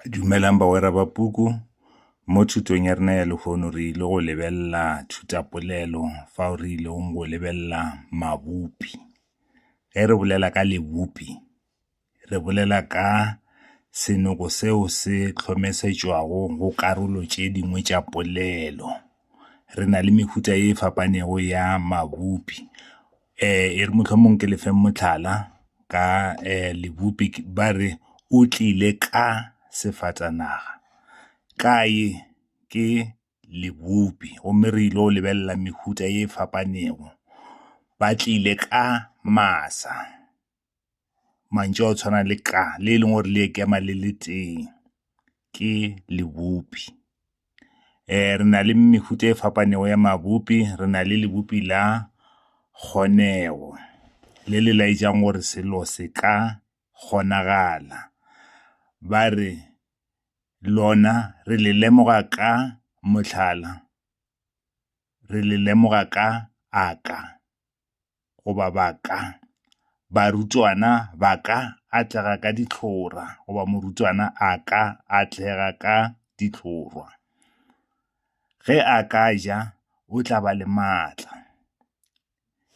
Dumelang bagwera ba puku. Mo thutong ya rena ya lehono re ile go lebelela thutapolelo fao re ilego go lebelela mabopi. Ge re bolela ka lebopi, re bolela ka senoko seo se hlomesetšwago go karolo tše dingwe tša polelo. Re na le mehuta e fapanego ya mabopi. E re mohlomong ke le feng mohlala ka lebopi ba re o tlile ka sefatanaga. Ka ye ke lebopi gomme re ile go lebelela mehuta ye e fapanego. Ba tlile ka masa. Mantšu a go tshwana le ka le e leng gore le ikema le le tee ke lebopi. Re na le mehuta e fapanego ya mabopi, re na le lebopi la kgonego le le laetšang gore selo se ka kgonagala. Ba re lona re le lemoga ka mohlala, re le lemoga ka a ka goba ba ka. Barutwana ba ka atlega ka dihlora goba morutwana a ka atlega ka dihlorwa. Ge a ka ja o tla ba le maatla.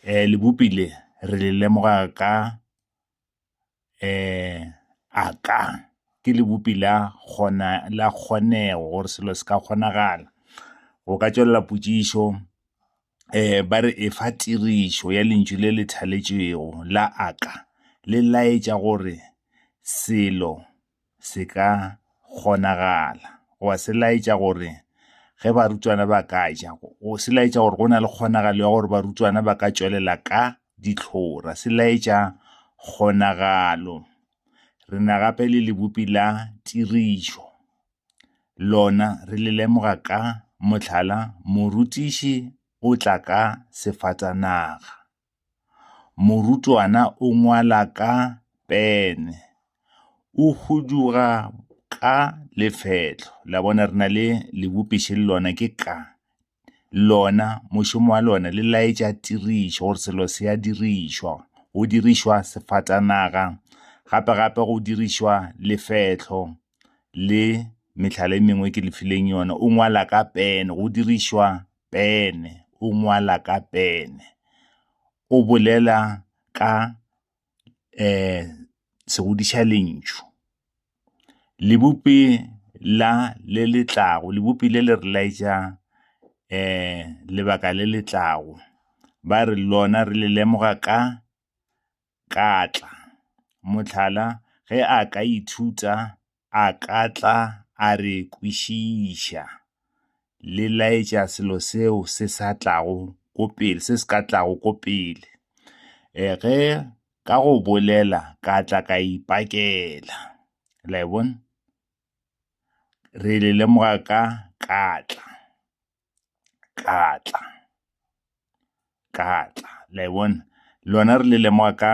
Lebopi le re le lemoga ka a ka. Ke lebopi la la kgonego gore selo se ka kgonagala. Go ka tšwelela potšišo ba re efa tirišo ya lentšu le le thaletšwego la a ka. Le laetša gore selo se ka kgonagala goba se laetša gore ge barutwana ba ka ja, se laetša gore go na le kgonagalo ya gore barutwana ba ka tšwelela ka dihlora. Se laetša kgonagalo. Re na gape le lebopi la tirišo. Lona re le lemoga ka mohlala, morutiši o tla ka sefatanaga, morutwana o ngwala ka pene, o huduga ka lefehlo. La bona re na le lebopiši le lona ke ka. Lona mošomo wa lona le laetša tirišo gore selo se a dirišwa. Go dirišwa sefatanaga, gape-gape go dirišwa lefehlo le mehlala e mengwe ke le fileng yona. O ngwala ka pene, go dirišwa pene, o ngwala ka pene. O bolela ka segodišalentšu. Lebopi la le le tlago, lebopi le le re laetša lebaka le le tlago. Ba re lona re le lemoga ka ka tla. Mohlala, ge a ka ithuta a ka tla a re kwešiša. Le laetša selo seo se sa tlago ko pele, se se ka tlago ko pele. Ge ka go bolela ka tla ka ipakela. La e bona? Re le lemoga ka ka tla, ka tla, ka tla. La e bona? Lona re le lemoga ka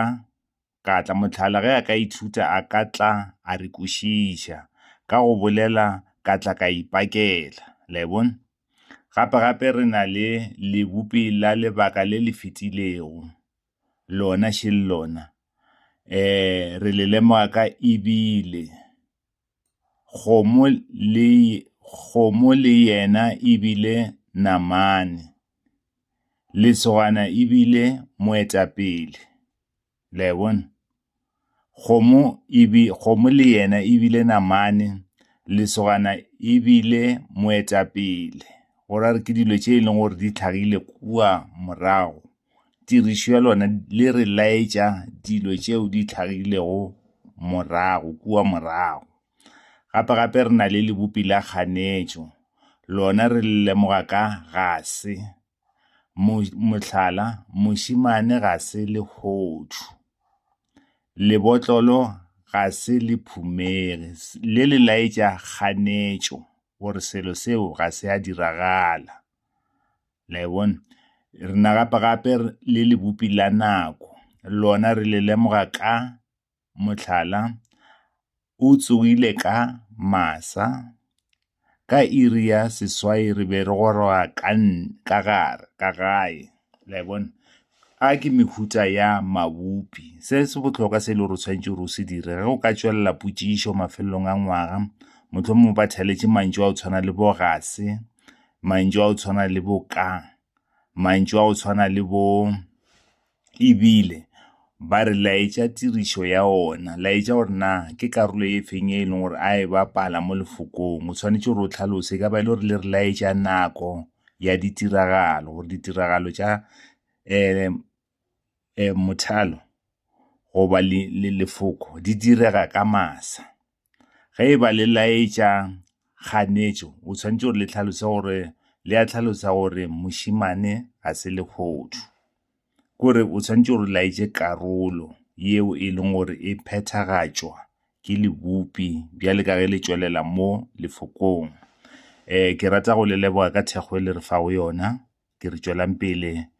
ka tla. Mohlala, ge a ka ithuta a ka tla a re kwešiša. Ka go bolela ka tla ka ipakela. La e bona? Gape-gape re na le lebopi la lebaka le le fetilego. Lona še le lona. Re le lemoga ka ebile. Kgomo le kgomo le yena ebile namane. Lesogana ebile moetapele. La e bona? Kgomo ebi kgomo le yena ebile namane, lesogana ebile moetapele. Go ra gore ke dilo tše e leng gore di hlagile kua morago. Tirišo ya lona le re laetša dilo tšeo di hlagilego morago, kua morago. Gape-gape re na le lebopi la kganetšo. Lona re le lemoga ka ga se. Mohlala, mošemane ga se lehodu. Lebotlolo ga se le phumege. Le le laetša kganetšo gore selo seo ga se a diragala. La e bona? Re na gape-gape le lebopi la nako. Lona re le lemoga ka mohlala, o tsogile ka masa, ka iri ya seswai re be re goroga ka ka gare ka gae. La e bona? A ke mehuta ya mabopi. Se se bohlokwa se e le gore o swanetše gore o se dire ge go ka tšwelela potšišo mafelelong a ngwaga. Mohlomongwe ba thaletše mantšu a go tshwana le bo ga se, mantšu a go tshwana le bo ka, mantšu a go tshwana le bo ebile. Ba re laetša tirišo ya ona, laetša gore na ke karolo e feng e leng gore a e bapala mo lefokong. O swanetše gore o hlalose, e ka ba e le gore le re laetša nako ya ditiragalo, gore ditiragalo tša um mothalo goba lefoko di direga ka masa. Ge e ba le laetša kganetšo, o swanetše gore le hlalose gore le a hlalosa gore mošemane ga se lehodu. Kore o swanetše gore o laetše karolo yeo e leng gore e phethagatšwa ke lebopi bjale ka ge le tšwelela mo lefokong. Um ke rata go le leboga ka thekgo e le re fago yona. Ke re tšwelang pele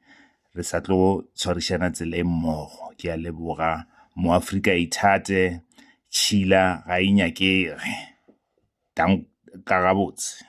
re sa tlo tshwarišana tsela e mmogo. Ke a leboga. Moafrika ithate, tšhila ga e nyakege. Ka gabotse.